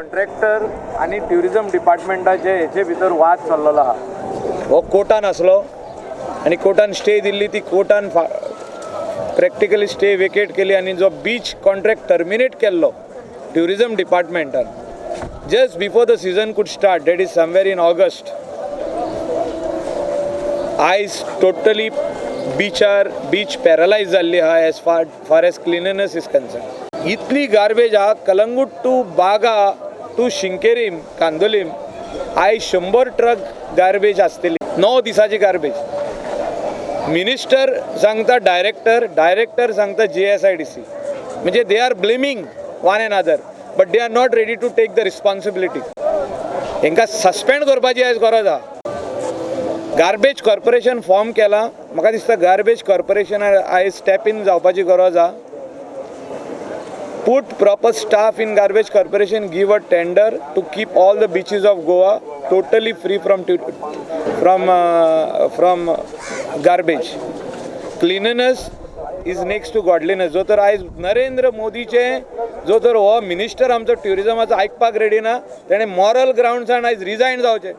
Contractor आनी tourism डिपार्टमेंटाचे हेचे भितर वाद चल्लेलो आहा. हो कोर्टान आसलो आनी कोर्टान स्टे दिल्ली, ती कोर्टान प्रॅक्टिकली स्टे वेकेट केली आनी जो बीच कॉन्ट्रॅक्ट टर्मिनेट केल्लो tourism डिपार्टमेंटान just before the season could start, that is somewhere in August. आयज टोटली बिचार बीच पॅरलायज जाल्ली आहा as far as cleanliness is concern. इतली गार्बेज आहा, कलंगूट टू बागा टू शिंकेरीम कांदोलीम आयज 100 ट्रक गार्बेज आसतली, 9 दिसाची गार्बेज. मिनिस्टर सांगता डायरेक्टर, डायरेक्टर सांगता GSIDC, म्हणजे they are blaming one another but they are not ready to take the responsibility. हेंकां सस्पेंड करपाची आयज गरज आहा. गार्बेज कॉर्पोरेशन फॉर्म केला, म्हाका दिसता गार्बेज कॉर्पोरेशन आयज स्टेप इन जावपाची गरज आहा. Put proper staff in garbage corporation, give a tender to keep all the beaches of Goa totally free from garbage. Cleanliness is next to godliness. जो तर आयज नरेंद्र मोदीचे जो तर हो मिनिस्टर आमचो ट्युरिजमाचो आयकपाक रेडी ना, तेणें मॉरल ग्रावंड्सान आयज रिजायन जावचें.